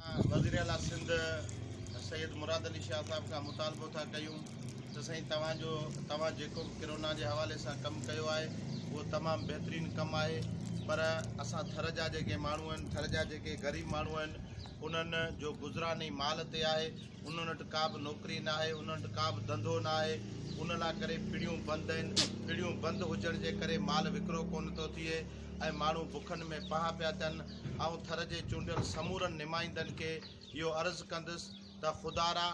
وزيراعليٰ سنڌ سيد مراد علي شاهه صاحب کان مطالبو ٿا ڪيون ته سائين توهان جو توهان جيڪو به ڪرونا جي حوالي سان ڪم ڪيو آهي اهو تمام بهترين ڪم آهي پر اسان ٿر جا جيڪي ماڻهو آهن ٿر جا جيڪي غريب ماڻهو آهن انهن جو گذران ئي مال تي آهي انهن وٽ ڪا به نوڪري ناهي انهن وٽ ڪا به ڌنڌو ناهي ان لاء ڪري پڙيون بند آهن پڙيون بند هجڻ جي ڪري مال وڪرو ڪونه ٿو ٿئي ۽ ماڻهو بکن ۾ پاهه پيا ٿين. آئون ٿر جي چونڊيل سمورن نمائندن کي اهو عرض ڪندس ته خدارا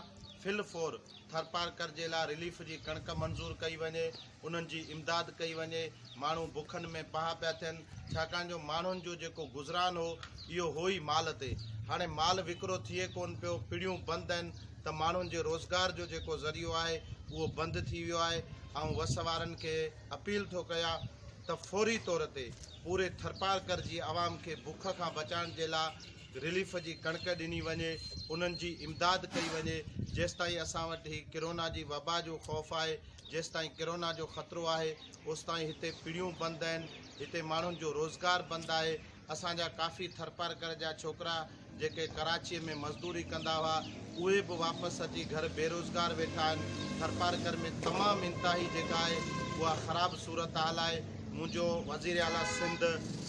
في الفور ٿرپارڪر جي لاء رليف جي ڪڻڪ منظور ڪئي وڃي، انهن جي امداد ڪئي وڃي، ماڻهو بکن ۾ پاهه پيا ٿين، ڇاڪاڻ جو ماڻهن جو جيڪو گذران هو اهو هو ئي مال تي، هاڻي مال وڪرو ٿئي ڪونه پيو، پڙيون بند آهن ته ماڻهن جي روزگار جو جيڪو ذريعو آهي اهو بند ٿي ويو آهي، آئون وس وارن کي اپيل ٿو ڪيان ته فوري طور تي پوري ٿرپارڪر جي عوام کي بک کان بچائڻ جي لا رليف جي ڪڻڪ ڏني وڃي انهن جي امداد ڪئي وڃي جيستائين اسان وٽ هي ڪرونا جي وبا جو خوف آهي جيستائين ڪرونا جو خطرو آهي اوستائين هتي پڙيون بند آهن هتي ماڻهن جو روزگار بند آهي اسان جا ڪافي ٿرپارڪر جا ڇوڪرا جيڪي ڪراچيء ۾ مزدوري ڪندا هئا، اهي به واپس اچي گهر بيروزگار ويٺا آهن. ٿرپارڪر ۾ تمام انتهائي جيڪا آهي اها خراب صورتحال آهي. منهنجو وزيراعليٰ سنڌ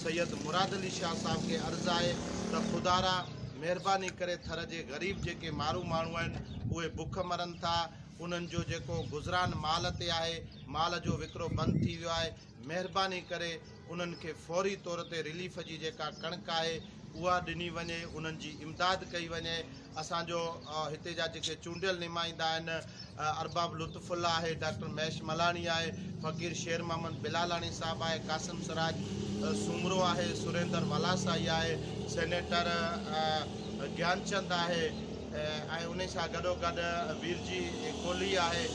سيد مراد علي شاهه صاحب کي عرض آهي ته خدارا مهرباني ڪري ٿر جي غريب جيڪي مارو ماڻهو آهن اهي بک مرن ٿا، انهن جو جيڪو گذران مال تي آهي، مال جو وڪرو بند ٿي ويو آهي، مهرباني ڪري انهن کي فوري طور تي رليف جي جيڪا ڪڻڪ آهي اها ڏني وڃي انهن جي امداد ڪئي وڃي اسان جو هتي جا جيڪي چونڊيل نمائندا آهن ارباب لطف الله آهي ڊاڪٽر مهيش ملاڻي آهي فقير شير محمد بلالاڻي صاحب آهي قاسم سراج سومرو آهي سريندر ولاسائي آهي سينيٽر گيانچند آهي ۽ انهي سان گڏو گڏ ويرجي ڪولهي آهي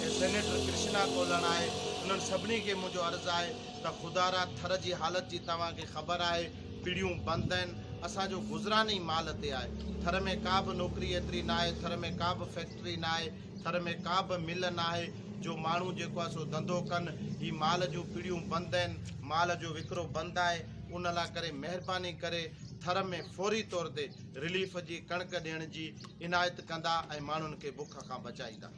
۽ سينيٽر ڪرشنا ڪولهڻ آهي انهن سڀني کي منهنجو عرض آهي ته خدارا ٿر جي حالت جي توهان کي خبر آهي پڙيون بند آهن اسان جو گذران ئي مال تي آهي ٿر ۾ ڪا به نوڪري ايتري ناهي ٿر ۾ ڪا به فيڪٽري ناهي ٿر ۾ ڪا به مل ناهي جو ماڻهو جيڪو آهي سو ڌنڌو ڪن هي مال جون پڙيون بند آهن مال جو وڪرو بند آهي ان لاء ڪري مهرباني ڪري ٿر ۾ فوري طور تي رليف جي ڪڻڪ ڏيڻ جي عنايت ڪندا ۽ ماڻهن کي بک کان بچائيندا.